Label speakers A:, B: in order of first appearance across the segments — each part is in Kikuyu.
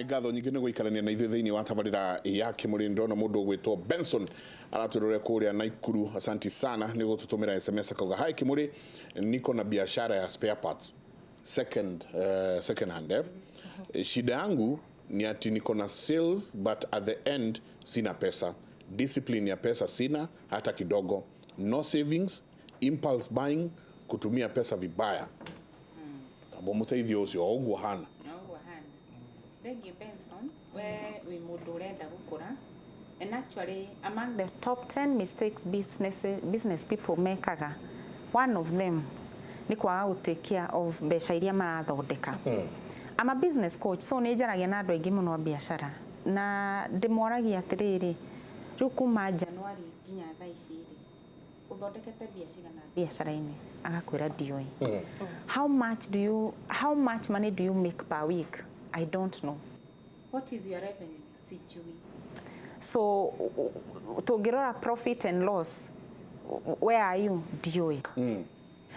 A: Nĩ ngatho nyingĩ nĩ gũikarania na ithuĩ thĩinĩ wa tabarĩra ya Kĩmũrĩ. Ndona mũndũ ũgwĩtwo Benson aratwĩrore kũrĩa Naikuru, asanti sana nĩ gũtũtũmĩra SMS, akauga, "Hi Kĩmũrĩ, niko na biashara ya spare parts second hand, eh? Shida yangu ni ati niko na sales, but at the end sina pesa. Discipline ya pesa sina hata kidogo, no savings, impulse buying, kutumia pesa vibaya." Tabo mũteithio ũcio o ũguo hana.
B: Ũguo hana. Thank you, Benson. We wĩ mũndũ ũrenda gũkũra, and actually among the top 10 mistakes business people mekaga, one of them nĩ kwaga gũ take care of mbeca iria marathondeka. I'm a business coach, so nĩ njaragia na andũ aingĩ mũno a biacara, na ndĩmoragia atĩrĩrĩ, rĩu kuma January nginya thaa ici rĩ, ũthondekete mbia cigana biacara-inĩ? Agakwĩra, "Ndiũĩ." How much money do you make per week? "I don't know." What is your revenue? "Sijui." So tũngĩrora profit and loss, where are you? "Ndiũĩ."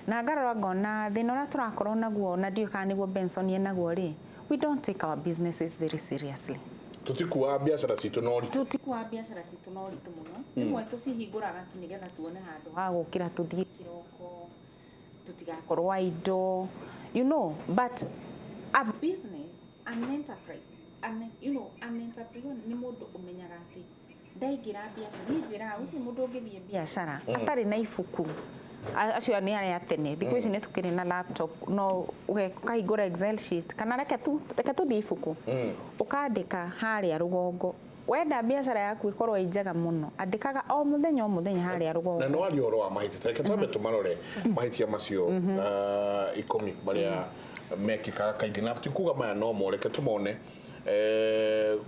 B: Na ngarora ngona thĩna ũrĩa tũrakorwo naguo, na ndiũĩ kana nĩguo Benson enaguo rĩ, we don't take our businesses very seriously.
A: Tutikuaga biacara citũ na ũritũ.
B: Tutikuaga biacara citũ na ũritũ mũno. Rĩmwe tũcihingũraga tu nĩgetha tuone handũ ha gũkĩra, tũthiĩ kĩroko, tũtigakorwo idle, but a business, an enterprise, an, you know, an entrepreneur nĩ mũndũ ũmenyaga atĩ ndaingĩra biacara, niĩ njĩraga gũtirĩ mũndũ ũngĩthiĩ biacara atarĩ na ibuku. Acio nĩ arĩa tene. Thikũ ici nĩ tũkĩrĩ na laptop, no ũkahingũra Excel sheet, kana reke tũthiĩ ibuku, ũkandĩka harĩa rũgongo. Wenda biacara yaku ĩkorwo ĩ njega mũno, andĩkaga o mũthenya o mũthenya harĩa rũgongo.
A: Na no aria ũhoro wa mahĩtia, reke twambe tũmarore mahĩtia macio 10 marĩa mekĩkaga kaingĩ, na ti kuga maya no mo, reke tũmone.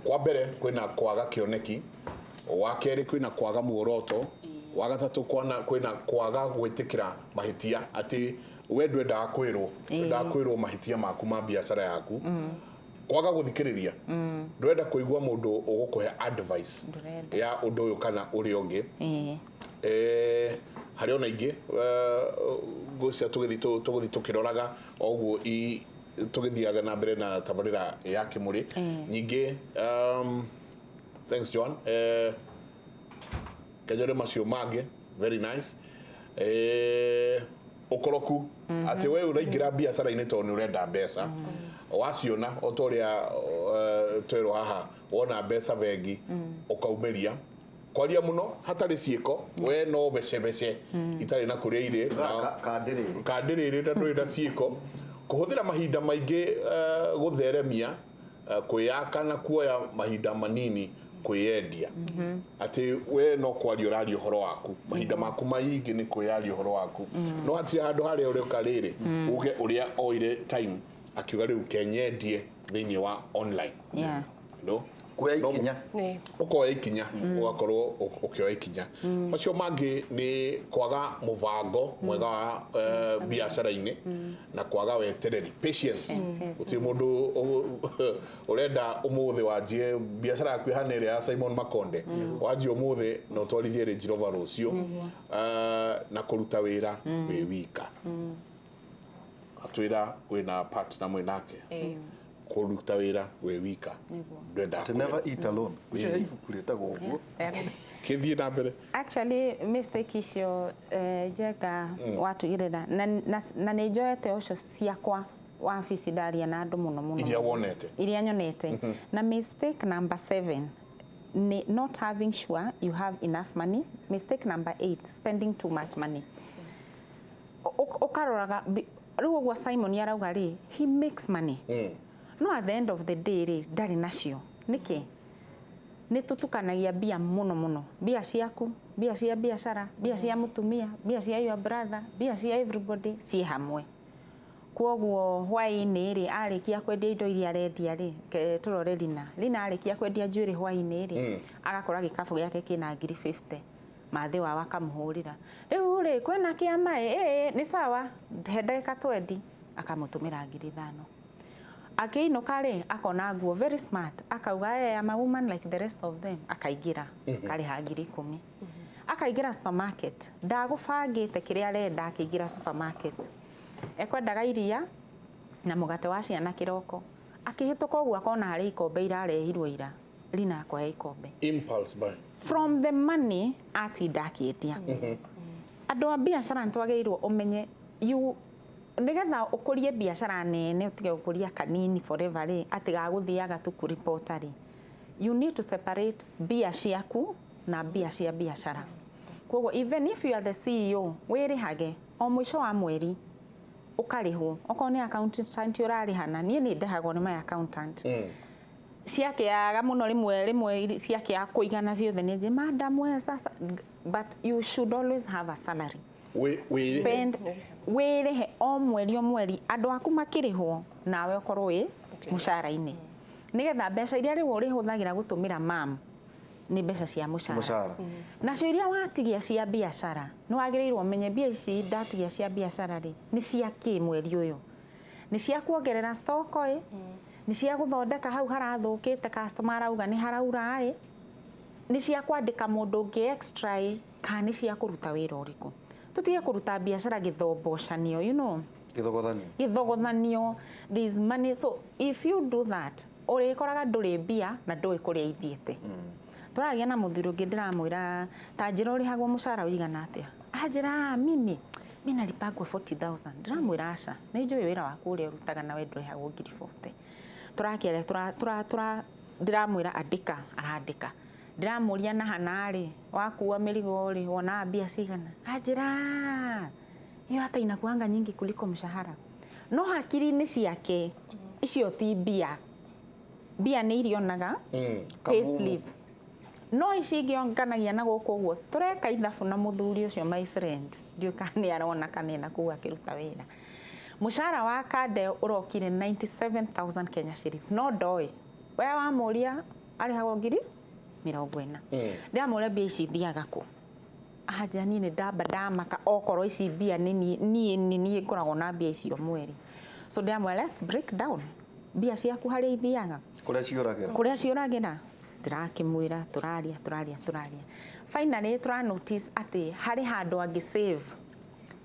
A: Kwa mbere kwĩna kwaga kĩoneki, wa kerĩ kwĩna kwaga muoroto, wa gatatũ kwĩna kwaga gwĩtĩkĩra mahĩtia, atĩ we ndwendaga kwĩrwo, ndwendaga kwĩrwo mahĩtia maku ma biacara yaku, kwaga gũthikĩrĩria, ndwenda kũigua mũndũ ũgũkũhe advice
B: Ndũrenda.
A: ya ũndũ ũyũ kana ũrĩa ũngĩ. Harĩ ona ingĩ ngũcia tũgũthiĩ tũkĩroraga o ũguo tũgĩthiaga na mbere na tabarĩra ya Kĩmũrĩ. Nyingĩ, thanks John, kenyore macio mangĩ, very nice. Ũkoroku, atĩ we ũraingĩra biacara-inĩ tondũ nĩ ũrenda mbeca, waciona o ta ũrĩa twerwo haha, wona mbeca bengi ũkaumĩria. Kwaria mũno hatarĩ ciĩko, we no becebece itarĩ na kũrĩa irĩ
C: kandĩrĩrĩ.
A: Kandĩrĩrĩ na ndũrĩ na ciĩko. Kũhũthĩra mahinda maingĩ gũtheremia, kwĩyaka na kuoya mahinda manini kwĩyendia, atĩ we no kwaria ũraria ũhoro waku, mahinda maku maingĩ nĩ kwĩyaria ũhoro waku, no hatirĩ handũ harĩa ũrĩũka rĩrĩ uge ũrĩa oire time akiuga rĩu kenyendie thĩinĩ wa online. No
C: Kuoya ikinya.
A: Ũkoya ikinya, ũgakorwo ũkĩoya ikinya. Macio mangĩ nĩ kwaga mũbango mwega wa biacara-inĩ na kwaga wetereri, patience. Gũtirĩ mũndũ ũrenda ũmũthĩ wanjie biacara yaku ĩhana ĩrĩa ya Simon Makonde, wanjie ũmũthĩ na ũtwarithie Range Rover rũciũ. Na kũruta wĩra wĩ wika. Atwĩra wĩna partner mwĩnake, kũruta wĩra wĩ wika, ndwendaga
C: To never eat alone. Gũtirĩ ibuku rĩtagwo ũguo.
A: Kĩthiĩ na mbere.
B: Actually, mistake icio, Njenga, watugĩrĩra na nĩ njoete ũcio ciakwa wabici, ndaria na andũ mũno mũno.
A: Iria wonete.
B: Iria nyonete. Na mistake number 7 ni not having sure you have enough money. Mistake number 8, spending too much money. Ũkaroraga rĩu ũguo Simon arauga rĩ, he makes money, no at the end of the day rĩ, ndarĩ nacio. Nĩkĩ? Nĩ tũtukanagia mbia mũno mũno, mbia ciaku, mbia cia biacara, mbia cia mũtumia, mbia cia your brother, mbia cia everybody ciĩ hamwe. Kwoguo hwaĩ-inĩ rĩ, arĩkia kwendia indo iria arendia rĩ, tũrore Lina. Lina arĩkia kwendia njuĩrĩ hwaĩ-inĩ rĩ, agakora gĩkabũ gĩake kĩna ngiri 50. Mathĩ wao akamũhũrĩra, "Rĩu rĩ, kwĩna kĩama?" "Ĩ, nĩ sawa, he ndagĩka 20." Akamũtũmĩra ngiri 5. Akĩinũka rĩ, akona nguo very smart, akauga, "Hey, I'm a woman like the rest of them." Akaingĩra, akarĩha ngiri 10. Akaingĩra supermarket, ndagũbangĩte kĩrĩa arenda. Akĩingĩra supermarket, ekwendaga iria na mũgate wa ciana kĩroko. Akĩhĩtũka ũguo akona harĩ ikombe irarehirwo ira, Lina akoya ikombe.
A: Impulse buy.
B: From the money atinda akĩendia. Andũ a biacara nĩ twagĩrĩirwo ũmenye you nĩgetha ũkũrie biacara nene, ũtige gũkũria kanini forever rĩ, atĩ gagũthiaga tu kũripota rĩ, you need to separate mbia ciaku na mbia cia biacara. Koguo even if you are the CEO, wĩrĩhage o mũico wa mweri, ũkarĩhwo. Okorwo nĩ accountant ũrarĩhana, niĩ nĩ ndĩhagwo nĩ my accountant. Ciakĩaga mũno, rĩmwe rĩmwe ciakĩaga kũigana ciothe, nĩ njĩ madam we sasa, but you should always have a salary.
A: Wĩrĩhe.
B: Spend, wĩrĩhe o mweri o mweri, andũ aku makĩrĩhwo, nawe ũkorwo wĩ mũcara-inĩ, nĩgetha mbeca iria rĩu ũrĩhũthagĩra gũtũmĩra mam nĩ mbeca cia mũcara.
C: Mũcara.
B: Nacio iria watigia cia biacara, nĩ wagĩrĩirwo ũmenye mbia ici ndatigia cia biacara rĩ, nĩ cia kĩ mweri ũyũ? Nĩ cia kuongerera stock ĩ, nĩ cia gũthondeka hau harathũkĩte, customer arauga nĩ haraura ĩ, nĩ cia kwandĩka mũndũ ũngĩ extra ĩ, kana nĩ cia kũruta wĩra ũrĩkũ? Tũtige kũruta biacara gĩthombocanio.
C: Gĩthogothanio.
B: Gĩthogothanio. This money, so if you do that, ũrĩkoraga ndũrĩ mbia na ndũĩ kũrĩa ithiĩte. Tũraria na mũthuri ũngĩ, ndĩramwĩra, ta njĩra ũrĩhagwo mũcara ũigana atĩa? Anjĩra, "Ah, mimi mi nalipagwo 40,000." Ndĩramwĩra, aca, nĩ njũĩ wĩra waku ũrĩa ũrutaga, nawe ndũrĩhagwo ngiri 40. Tũrakĩaria, tũra tũra tũra ndĩramwĩra andĩka, arandĩka. Ndĩramũria, na hana rĩ, wakua mĩrigo rĩ, wonaga mbia cigana? Anjĩra, "Ah, hiyo hata inakuanga nyingi kuliko mshahara." No hakiri-inĩ ciake icio ti mbia. Mbia nĩ irionaga pay
C: Kamumu.
B: slip, no ici ingĩ onganagia na gũkũ ũguo. Tũreka ithabu na mũthuri ũcio, my friend, ndiũĩ kana nĩ arona kana ena kũu akĩruta wĩra. Mũcara wa kanda ĩyo ũrokire 97,000 Kenya shillings, no ndoĩ. We wamũria, arĩhagwo 40,000. Ndĩramũria, mbia ici ithiaga kũ? Anja, niĩ nĩ ndamba ndamaka, okorwo ici mbia nĩ niĩ niĩ nĩ niĩ ngoragwo na mbia icio mweri. So ndĩramwĩra, let's break down mbia ciaku harĩa ithiaga.
C: Kũrĩa ciũragĩra.
B: Kũrĩa ciũragĩra. Ndĩrakĩmwĩra, tũraria, tũraria, tũraria, finally tũra notice atĩ harĩ handũ angĩ save,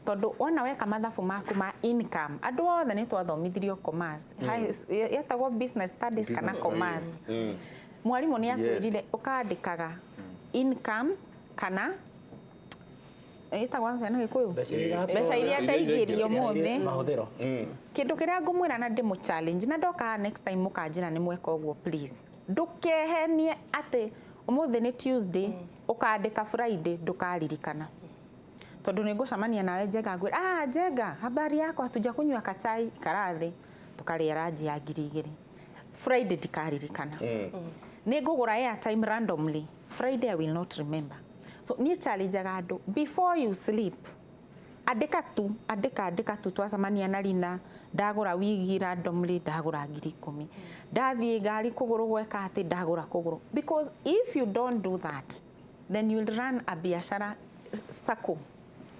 B: tondũ wona weka mathabu maku ma income, andũ othe nĩ twathomithirio commerce. Yetagwo business studies kana
A: Business.
B: Commerce. Mwarimũ nĩ atwĩrire ũkandĩkaga income kana ĩtagwo atĩa na Gĩkũyũ?
D: Mbeca iria
B: Mbeca iria ndaingĩria ũmũthĩ.
D: Mahũthĩro.
B: Kĩndũ kĩrĩa ngũmwĩra na ndĩmũ challenge na ndoka next time mũkanjĩra nĩ mweka ũguo, please ndũkehenie atĩ ũmũthĩ nĩ Tuesday, ũkandĩka Friday. Ndũkaririkana, tondũ nĩ ngũcemania nawe Njenga, ngwĩra, "Ah, Njenga, habari yako? Hatuja kunywa kachai?" Ikara thĩ tũkarĩa ranji ya 2,000. Friday ndikaririkana. Nĩ ngũgũra airtime randomly Friday, I will not remember. So niĩ challengeaga andũ, before you sleep, andĩka tu, andĩka, andĩka tu. Twacemania na Rina, ndagũra wigi randomly, ndagũra 10,000, ndathiĩ ngari kũgũrũ gweka atĩ ndagũra kũgũrũ, because if you don't do that, then you will run a biashara circle.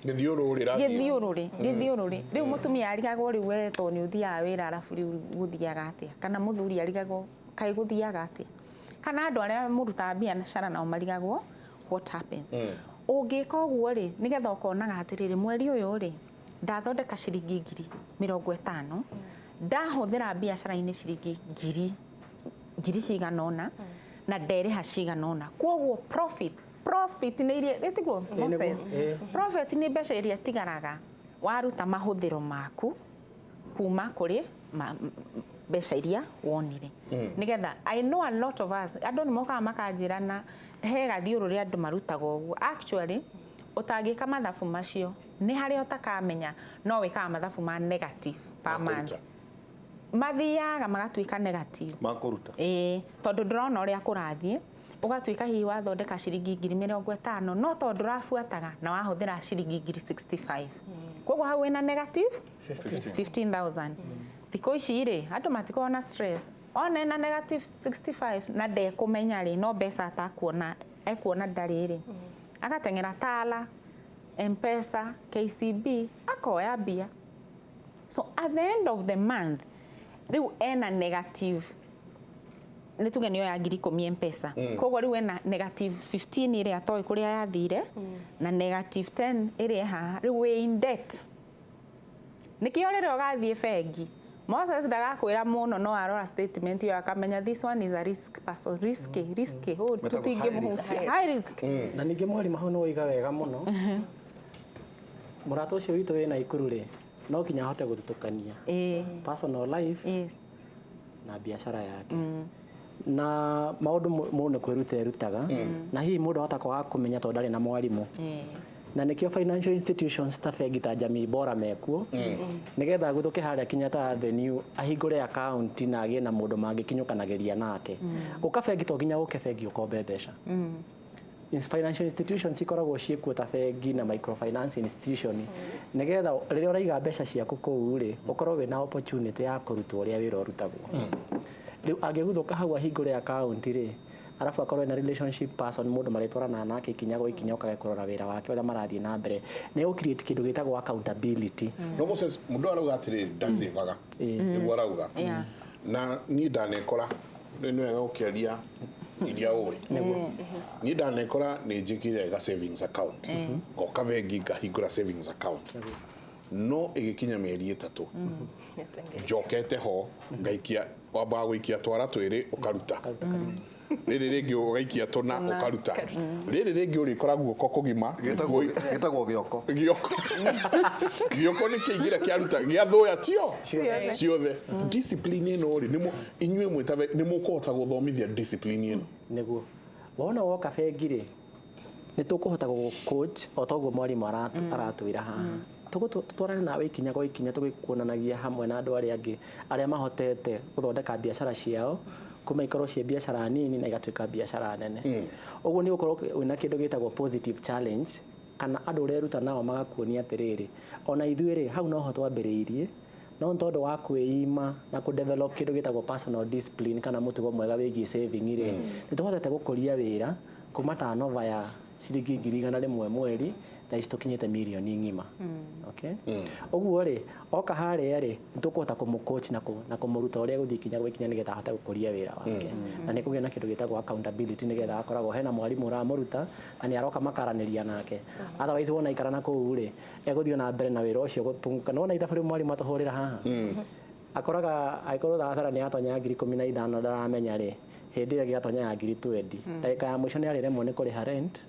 A: Gĩthiũrũrĩ rathiĩ.
B: Gĩthiũrũrĩ, gĩthiũrũrĩ. Rĩu mũtumia arigagwo, rĩu we to nĩ ũthiaga wĩra, arabu rĩu gũthiaga atĩa? Kana mũthuri arigagwo, kaĩ gũthiaga atĩa? Kana andũ arĩa mũrutaga biacara nao marigagwo what happens. Ũngĩka ũguo rĩ, nĩgetha ũkonaga atĩrĩrĩ, mweri ũyũ rĩ, ndathondeka ciringi 50,000, ndahũthĩra biacara-inĩ ciringi ngiri cigana ũna, na nderĩha cigana ũna, koguo profit nĩ iria ĩtiguo.
D: Ĩĩ, nĩguo,
B: Moses?
D: Ĩĩ.
B: Profit nĩ mbeca iria tigaraga waruta mahũthĩro maku kuma kũrĩ mbeca iria wonire. Nĩgetha I know a lot of us, andũ nĩ mokaga makanjĩra na he gathiũrũrĩ andũ marutaga ũguo. Actually, ũtangĩka mathabu macio, nĩ harĩa ũtakamenya no wĩkaga mathabu ma negative per month.
A: Makũruta.
B: Mathiaga magatuĩka negative.
C: Makũruta.
B: Ĩĩ, tondũ ndũrona ũrĩa kũrathiĩ, ũgatuĩka hihi wathondeka ciringi 50,000, no tondũ ndũrabuataga na wahũthĩra ciringi 65,000, koguo hau wĩna negative 15,000. Thikũ ici rĩ, andũ matikoragwo na stress. Ona ena negative 65 na ndekũmenya rĩ, no mbeca atakuona, ekuona ndarĩ rĩ, agateng'era Tala, Mpesa, KCB, akoya mbia. So at the end of the month rĩu ena negative, nĩ tuge nĩ oya 10,000 Mpesa, koguo rĩu ena negative 15 ĩrĩa atoĩ kũrĩa yathire, na negative 10 ĩrĩa ĩ haha. Rĩu wĩ in debt. Nĩkĩo rĩrĩa ũgathiĩ bengi Moses ndagakwĩra mũno no arora statement ĩyo akamenya this one is a risk person, risky, risky, oh,
C: Metagwo
B: tũtingĩmũhutia, high risk.
D: Na ningĩ mwarimũ hau nĩ woiga wega mũno. Mũrata ũcio witũ wĩna Ikuru rĩ, no nginya ahote gũthutũkania personal life na biacara yake na maũndũ mũndũ nĩ kwĩruta erutaga, na hihi mũndũ ahota kwaga kũmenya tondũ ndarĩ na mwarimũ. Na nĩkĩo financial institutions ta bengi ta Jamii Bora mekuo, nĩgetha aguthũke harĩa Kenyatta Avenue ahingũre account na agĩe na mũndũ mangĩkinyũkanagĩria nake. Gũka bengi to nginya ũke bengi ũkombe mbeca. Financial institutions ikoragwo ciĩkuo ta bengi na microfinance institution nĩgetha rĩrĩa ũraiga mbeca ciaku kũu rĩ, ũkorwo wĩna opportunity ya kũrutwo ũrĩa wĩra ũrutagwo. Rĩu angĩguthũka hau ahingũre account rĩ, arabu akorwo ena relationship person, mũndũ marĩtwaranaga nake ikinya gwa ikinya, ũkage kũrora wĩra wake ũrĩa marathiĩ na mbere, nĩ ũ create kĩndũ gĩtagwo accountability.
A: No Moses, mũndũ arauga atĩrĩrĩ, ndacĩvaga nĩguo arauga. Na niĩ ndanekora nĩ wega gũkĩaria iria ũĩ. Niĩ ndanekora nĩ njĩkire ga savings account, ngoka bengi ngahingũra savings account, no ĩgĩkinya mĩeri 3 njokete ho ngaikia, wambaga gũikia twara twĩrĩ ũkaruta, rĩrĩ rĩngĩ ũgaikia tũna ũkaruta, rĩrĩ rĩngĩ ũrĩkora guoko kũgima.
C: Gĩtagwo gĩoko.
A: Gĩoko, gĩoko nĩ kĩingĩra kĩaruta gĩathũya tio ciothe. Discipline ĩno rĩ, nĩmo inyuĩ mwĩtabe nĩ mũkũhota gũthomithia discipline ĩno?
D: Nĩguo wona woka bengi rĩ, nĩ tũkũhota gũgũ coach o toguo mwarimũ aratwĩra haha. Tũtwarane nawe ikinya gwa ikinya, tũgĩkuonanagia hamwe na andũ arĩa angĩ arĩa mahotete gũthondeka biacara ciao kuma ikorwo ciĩ biacara nini na igatuĩka biacara nene. Ũguo nĩ ũgũkorwo wĩna kĩndũ gĩtagwo positive challenge, kana andũ ũreruta nao magakuonia atĩrĩrĩ, ona ithuĩ rĩ, hau noho twambĩrĩirie, no nĩ tondũ wa kwĩima na kũ develop kĩndũ gĩtagwo personal discipline kana mũtugo mwega wĩgiĩ saving rĩ, nĩ tũhotete gũkũria wĩra kuma turnover ya ciringi 100,000 mweri, thaa ici tũkinyĩte mirioni ng'ima. Okay, ũguo rĩ, oka harĩa rĩ, nĩ tũkũhota kũmũ-coach na kũmũruta ũrĩa gũthiĩ ikinya gwa ikinya nĩgetha ahote gũkũria wĩra wake, na nĩ kũgĩa na kĩndũ gĩtagwo accountability, nĩgetha akoragwo hena mwarimũ ũramũruta na nĩ aroka makaranĩria nake. Otherwise wona ikara na kũu rĩ, egũthiĩ na mbere na wĩra ũcio gũpunguka. Nĩwona ithabu rĩu mwarimũ atũhũrĩra haha, akoraga angĩkorwo hathara nĩ yatonya 15,000 ndaramenya rĩ, hĩndĩ ĩyo ĩngĩ ya 20,000, ndagĩka ya mũico nĩ arĩremwo nĩ kũrĩha rent.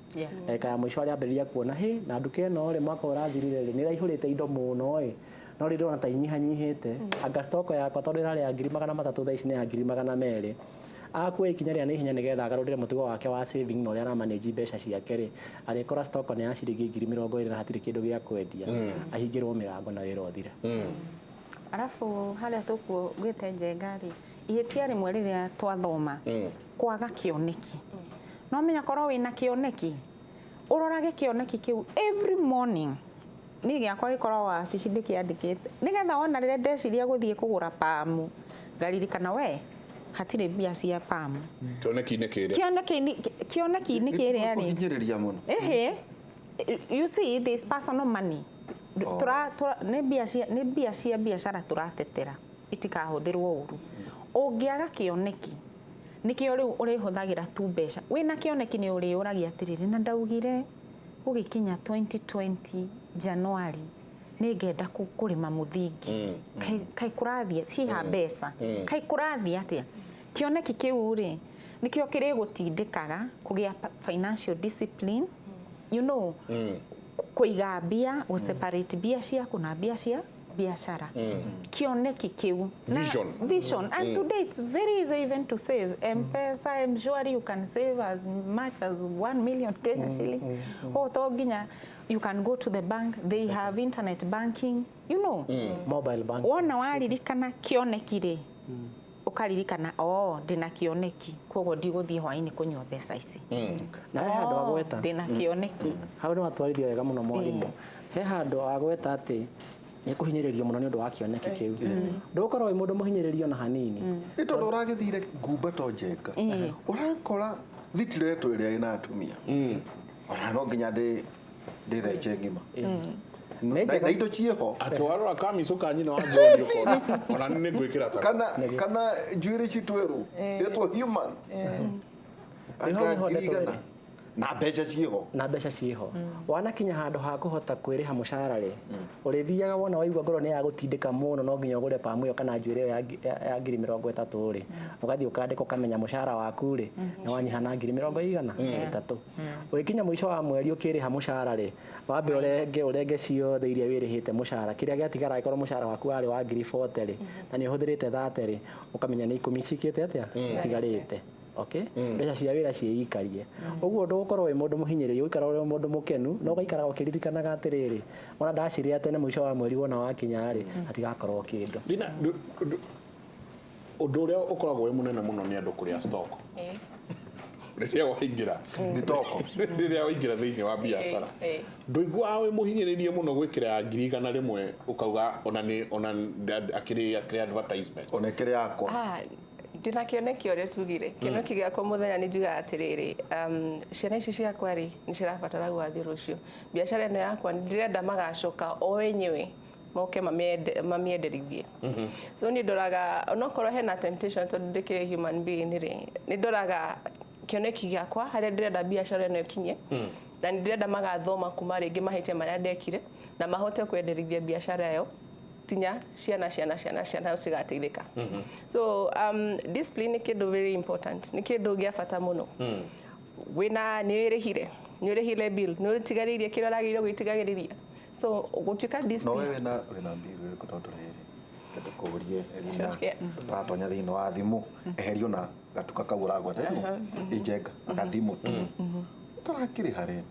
D: Ndagĩka ya mũico arĩambĩrĩria kuona hĩ na nduka ĩno rĩ, mwaka ũrathirire rĩ, nĩ ĩraihũrĩte indo mũno ĩ, no rĩu ndĩrona ta inyihanyihĩte, anga stock yakwa tondũ ĩrarĩ ya 300,000 thaa ici nĩ ya 200,000. Akuoya ikinya rĩa naihenya nĩgetha agarũrĩre mũtugo wake wa saving na ũrĩa aramanage mbeca ciake rĩ, arĩkora stock nĩ ya ciringi 20,000 na hatirĩ kĩndũ gĩa kwendia, ahingĩrwo mĩrango na wĩra ũthire.
B: Arabu harĩa tũkuugĩte njenga rĩ, ihĩtia rĩmwe rĩrĩa twathoma, kwaga kĩoneki. No menya korwo wĩna kĩoneki, ũrorage kĩoneki kĩu every morning. Niĩ gĩakwa gĩkoragwo wabici ndĩkĩandĩkĩte, nĩgetha wona rĩrĩa ndeciria gũthiĩ kũgũra pamu, ngaririkana we hatirĩ mbia cia pamu.
A: Kĩoneki-inĩ kĩrĩa?
B: Kĩoneki-inĩ kĩrĩa rĩ,
C: Kũhinyĩrĩria mũno.
B: Ehe, you see, this personal money. Tura nĩ mbia cia biacara tũratetera itikahũthĩrwo ũru. Ũngĩaga kĩoneki, nĩkĩo rĩu ũrĩhũthagĩra tu mbeca. Wĩna kĩoneki nĩ ũrĩũragia atĩrĩrĩ, na ndaugire gũgĩkinya 2020 January nĩ ngenda kũrĩma mũthingi, kaĩ kũrathiĩ ciha mbeca, kaĩ kũrathiĩ atĩa? Kĩoneki kĩu rĩ, nĩkĩo kĩrĩgũtindĩkaga kũgĩa financial discipline, kũiga mbia, gũ separate mbia ciaku na mbia cia biacara. Kĩoneki kĩu.
A: Vision.
B: Vision. And today it's very easy even to save. M-Pesa, M-Shwari, you can save as much as 1 million Kenya shilling. Oh, to nginya you can go to the bank, they have internet banking.
D: Mobile banking.
B: Wona waririkana kĩoneki rĩ, ũkaririkana, oh, ndĩna kĩoneki, koguo ndigũthiĩ hwainĩ kũnyua mbeca ici.
D: Na he handũ
B: Oh,
D: agweta.
B: ndĩna kĩoneki.
D: Hau nĩ watwarithia wega mũno mwarimũ. He handũ agweta atĩ nĩ kũhinyĩrĩrio mũno nĩ ũndũ wa kĩoneki kĩu. Ndũgũkorwo wĩ mũndũ mũhinyĩrĩrio na hanini.
C: Nĩ tondũ ũragĩthire ngumba to njenga, ũrakora thitiretwo ĩrĩa ĩna atumia, ona no nginya ndĩthece ng'ima.
D: Nĩ
C: na
D: njega.
C: Na indo ciĩho.
A: Atĩ warora kamicũ ka nyina wa John ũkona ona nĩ ngwĩkĩra ta
C: Kana njuĩrĩ citwerũ ĩtwo human
D: Nĩ hau
C: anga
D: nĩho
C: ngiri
D: ndeto
C: igana
D: ĩrĩ.
C: Na mbeca ciĩho.
D: Na mbeca ciĩho. Wanakinya handũ ha kũhota kwĩrĩha mũcara rĩ, ũrĩthiaga wona waigua ngoro nĩ yagũtindĩka mũno, no nginya ũgũre pamu ĩyo kana njuĩrĩ ĩyo ya 30,000 rĩ, ũgathiĩ ũkandĩka ũkamenya mũcara waku rĩ nĩ wanyiha na ngiri mĩrongo igana ĩtatũ. Ũgĩkinya mũico wa mweri ũkĩrĩha mũcara rĩ, wambe ũrenge ciothe iria wĩrĩhĩte mũcara, kĩrĩa gĩatigara angĩkorwo mũcara waku warĩ wa ngiri 40 rĩ, na nĩ ũhũthĩrĩte 30 rĩ, ũkamenya nĩ 10 cikĩte atĩa itigarĩte. Okay, mbeca cia wĩra ciĩikarie. Ũguo ndũgũkorwo wĩ mũndũ mũhinyĩrĩrie, ũgũikara ũrĩ mũndũ mũkenu, na ũgaikara ũkĩririkanaga atĩrĩrĩ, ona ndaciria tene mũico wa mweri wona wakinya rĩ, hatigakorwo kĩndũ.
A: Lina, ũndũ ũrĩa ũkoragwo wĩ mũnene mũno nĩ andũ kũrĩa stock. Rĩrĩa waingĩra
C: Thitoko.
A: Rĩrĩa waingĩra thĩinĩ wa biacara, ndũiguaga wĩ mũhinyĩrĩrie mũno gwĩkĩra ya 100,000 ũkauga ona nĩ ona akĩrĩ advertisement.
C: Ona ĩkĩrĩ yakwa.
E: Ndĩna kĩoneki ũrĩa tugire. Kĩoneki gĩakwa mũthenya nĩ njugaga atĩrĩrĩ, ciana ici ciakwa rĩ nĩ cirabatara gwathiĩ rũciũ. Biacara ĩno yakwa nĩ ndĩrenda magacoka o enyewe moke mamĩenderithie. So niĩ ndoraga onokorwo hena temptation tondũ ndĩkĩrĩ human being rĩ, nĩ ndoraga kĩoneki gĩakwa harĩa ndĩrenda biacara ĩno ĩkinye, na nĩ ndĩrenda magathoma kuma rĩngĩ mahĩtia marĩa ndekire na mahote kwenderithia biacara ĩyo tinya ciana ciana ciana ciana cigateithĩka. So discipline nĩ kĩndũ very important, nĩ kĩndũ gĩa bata mũno. Wĩna nĩ wĩrĩhire, nĩ ũrĩhire bill, nĩ ũtigarĩirie kĩrĩa ũragĩrĩirwo gwĩtigagĩrĩria. So gũtuĩka
C: No
E: discipline.
C: we wĩna bill ĩrĩkũ tondũ rĩrĩ kũrie Elina
E: Yeah.
C: ratonya thĩinĩ wa thimũ eherio na gatuka kau ũragweta rĩu injenga agathimũ tu ũtarakĩrĩha rent,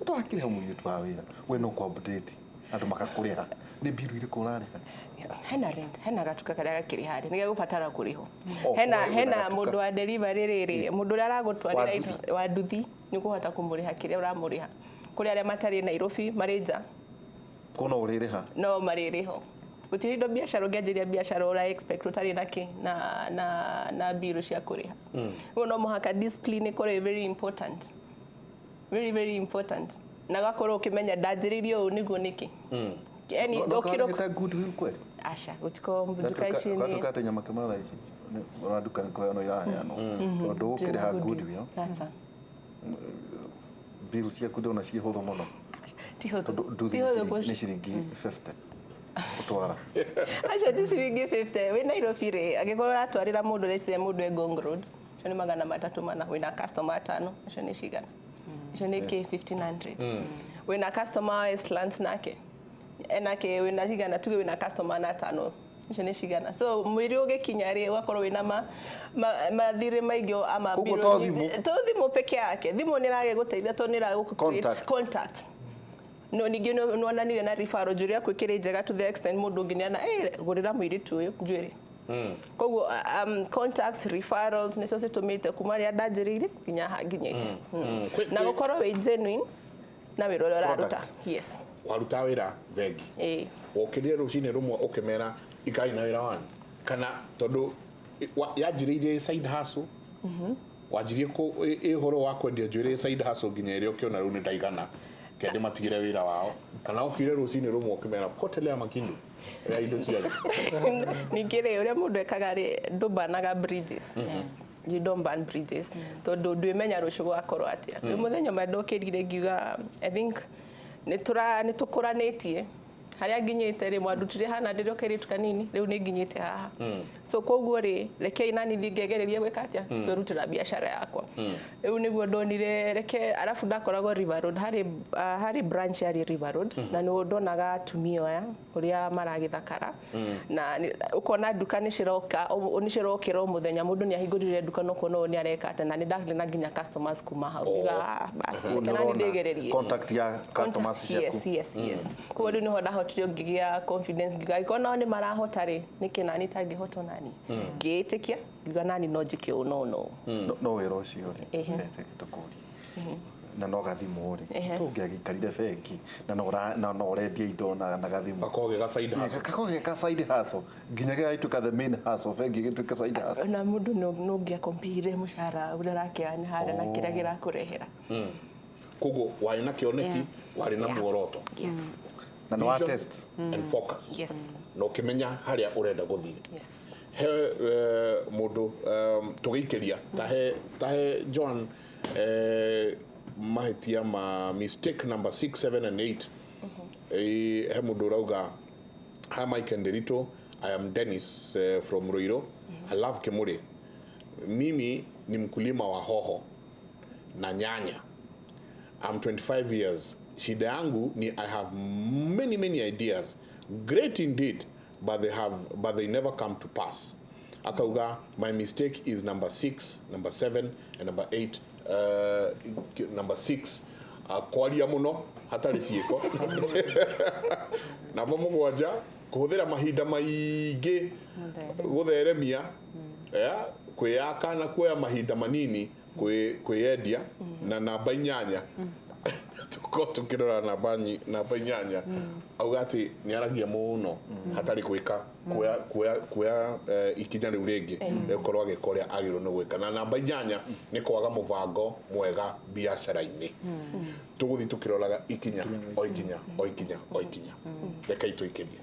C: ũtarakĩrĩha mũirĩtu wa wĩra, we no kũ update andũ makakũrĩha nĩ bill irĩkũ ũrarĩha?
E: Hena rent, hena gatuka karĩa gakĩrĩ harĩa nĩ gegũbatara kũrĩhwo.
C: Oh,
E: Hena
C: we wĩna
E: hena
C: gatuka.
E: mũndũ wa delivery rĩrĩ, mũndũ ũrĩa aragũtwarĩra
C: Wa
E: wa nduthi nĩ ũkũhota kũmũrĩha kĩrĩa ũramũrĩha. Kũrĩ arĩa matarĩ Nairobi marĩ nja
C: Kũu no ũrĩrĩha.
E: no marĩrĩho. Gũtirĩ indo biacara ũngĩanjĩria biacara ũra expect ũtarĩ na kĩ na na na bill cia kũrĩha. Ũguo no mũhaka discipline ĩkorwo ĩ very important, very very important, na gakorwo ũkĩmenya ndanjĩrĩirie ũũ nĩguo nĩkĩ. Yani
C: No
E: ũkĩrwo
C: twarĩhĩte goodwill kweli?
E: Aca, gũtikorwo nduka ici nĩ
C: Gatuka atĩ nyama kĩma thaa ici ũra nduka nĩ kũheanwo iraheanwo tondũ ũkĩrĩha goodwill
E: Aca.
C: Bill ciaku ndĩrona ciĩ hũthũ mũno.
E: Ti hũthũ.
C: Tondũ nduthi
E: Ti hũthũ
C: nĩ ciringi 50 gũtwara.
E: Acio ti ciringi 50. Wĩ Nairobi rĩ, angĩkorwo ũratwarĩra mũndũ rĩtire mũndũ e Ngong Road, acio nĩ 304, wĩna customer atano, acio nĩ cigana? Icio nĩ kĩ 1500. Wĩna customer wa Westlands nake enake wĩna cigana? Tuge wĩna customer na atano, icio nĩ cigana? So mwĩrĩ ũgĩkinya rĩ, ũgakorwo wĩna mathirĩ maingĩ ama
C: Koguo
E: bill
C: to
E: nyingĩ.
C: thimũ.
E: To thimũ peke yake. Thimũ nĩ ĩragĩgũteithia tondũ nĩ ĩragũkũ
C: Contacts.
E: Contacts. No ningĩ nĩ wonanire na referral njuĩrĩ yaku ĩkĩrĩ njega to the extent mũndũ ũngĩ nĩana gũrĩra mũirĩtu ũyũ njuĩrĩ. Koguo contacts, referrals nĩcio citũmĩte kuma rĩrĩa ndanjĩrĩirie nginya haha nginyĩte. Na gũkorwo wĩ genuine na wĩra ũrĩa ũraruta.
C: Product.
E: Yes.
A: Waruta wĩra bengi,
E: Ĩĩ.
A: wokĩrire rũcinĩ rũmwe ũkĩmera ikai na wĩra wanyu, kana tondũ yanjĩrĩirie side hustle, wanjirie ũhoro wa kwendia njuĩrĩ side hustle nginya ĩrĩa ũkĩona rĩu nĩ ndaigana kende matigire wĩra wao, kana ũkire rũcinĩ rũmwe ũkĩmera potelea makindu ya indo cianyu?
E: Ningĩ rĩ, ũrĩa mũndũ ekaga rĩ, ndũbanaga bridges. You don't burn bridges tondũ ndwĩmenya rũciũ gũgakorwo atĩa. Rĩu mũthenya ũmwe ndokĩrire ngiuga I think nĩ tũkũranĩtie harĩa nginyĩte rĩ, mwandutire hana ndĩrĩ o kairĩtu kanini, rĩu nĩ nginyĩte haha, so koguo rĩ, rekei nani thiĩ ngegererie gwĩka atĩa, kwĩrutĩra biacara yakwa. Rĩu nĩguo ndonire reke arabu ndakoragwo River Road, harĩ branch yarĩ River Road, na nĩ ndonaga atumia aya ũrĩa maragĩthakara na ũkona nduka nĩ ciroka nĩ cirokĩra o mũthenya, mũndũ nĩ ahingũrire nduka no kuona ũyũ nĩ areka atĩa, na nĩ ndarĩ na nginya customers kuma hau. Ngiuga, "Ah, basi,
C: Ũguo
E: reke
C: nĩ
E: nani
C: ũrona
E: ndĩgererie."
C: contact ya customers ciaku.
E: Yes. Koguo rĩu nĩho ndahotire ngĩgĩa confidence, ngiuga angĩkorwo nao nĩ marahota rĩ, nĩkĩ nani itangĩhota? Nani ngĩĩtĩkia ngiuga nani no njĩke ũũ no no.
C: No wĩra ũcio rĩ, reke tũkũrie, na no gathimũ rĩ, tũngĩagĩikarire bengi na no na no ũrendia indo na gathimũ
A: Gakorwo ge ga side hustle.
C: Gakorwo ge ka side hustle nginya gĩgagĩtuĩka the main hustle, bengi ĩgĩtuĩka side hustle.
E: Na mũndũ no ũngĩakompire mũcara ũrĩa ũrakĩana harĩa na kĩrĩa kĩrakũrehera.
A: Koguo warĩ na kĩoneki, warĩ na muoroto.
E: Yes.
C: Na nĩ wa
A: Vision
C: test.
A: And focus.
E: Yes.
A: Na ũkĩmenya harĩa ũrenda gũthiĩ.
E: Yes.
A: He mũndũ tũgĩikĩria tahe John, Mahĩtia ma mistake number 6, 7 and 8. He mũndũ ũrauga, "Hi Mike and Derito, I am Dennis from Ruiru. I love Kimuri. Mimi ni mkulima wa hoho na nyanya. I'm 25 years. Shida yangu ni I have many, many ideas, great indeed, but they never come to pass." Akauga my mistake is number 6, number 7 and number 8. Number 6, kwaria muno hatarĩ ciĩko. Namba 7, kũhũthĩra mahinda maingĩ gũtheremia, yeah, kwĩyaka na kuoya mahinda manini kwĩyendia. Na namba 8, tukorwo tukĩrora namba 8, auga atĩ nĩ aragia mũno hatarĩ gwĩka, kuoya ikinya rĩu rĩngĩ rĩgũkorwo agĩka ũrĩa agĩrĩirwo nĩ gwĩka. Na namba 8 nĩ kwaga mũbango mwega biacara-inĩ. Tũgũthiĩ tũkĩroraga ikinya o ikinya o ikinya o ikinya. Rekei tũikĩrie.